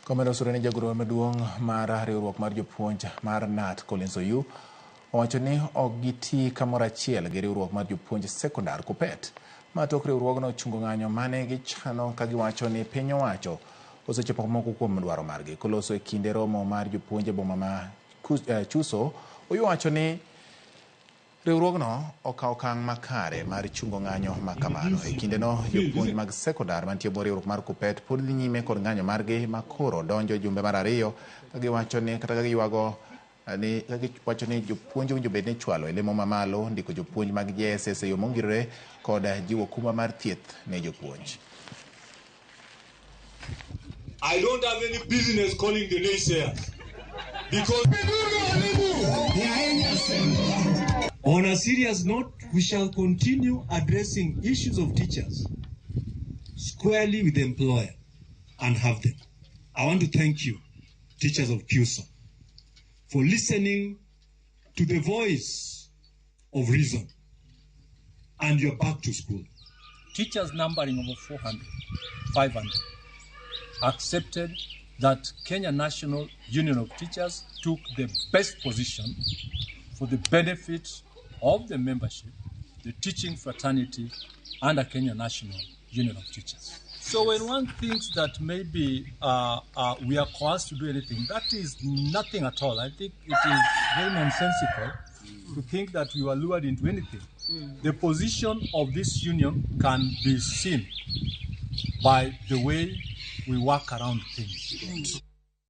Komedo sure ni jagoro maduong' mar riwruok mar jopuonj mar KNUT Collins Oyuu owacho ni ok giti kamoro achiel gi riwruok mar jopuonj sekondar KUPPET ma tok riwruogno chungo ng'anyo mane gichano ka giwacho ni piny owacho osechopo moko kuom dwaro margi. Koloso e kinde romo mar jopuonj e boma ma Chuso, Oyuu owacho ni riwruogno okawo okang' makare mar chungo ng'anyo ma kamano. E kindeno, jopuonj mag sekondar mantie bwo riwruok mar KUPPET pod dhi nyime kod ng'anyo margi ma koro donjo jumbe mar ariyo ka giwacho ni kata ka giywago ni ka giwacho ni jopuonj owinjo bed ni ichwalo e lemo mamalo, ndiko jopuonj mag JSS e yo mongirore kod jiwo okumba mar thieth ne jopuonj. I don't have any business calling the naysayers because on a serious note, we shall continue addressing issues of teachers squarely with the employer and have them. I want to thank you, teachers of KUSA, for listening to the voice of reason, and you're back to school. Teachers numbering over 400, 500 accepted that Kenya National Union of Teachers took the best position for the benefit of the membership, the teaching fraternity, and the Kenya National Union of Teachers. So when one thinks that maybe we are coerced to do anything, that is nothing at all. I think it is very nonsensical to think that we were lured into anything. The position of this union can be seen by the way we work around things.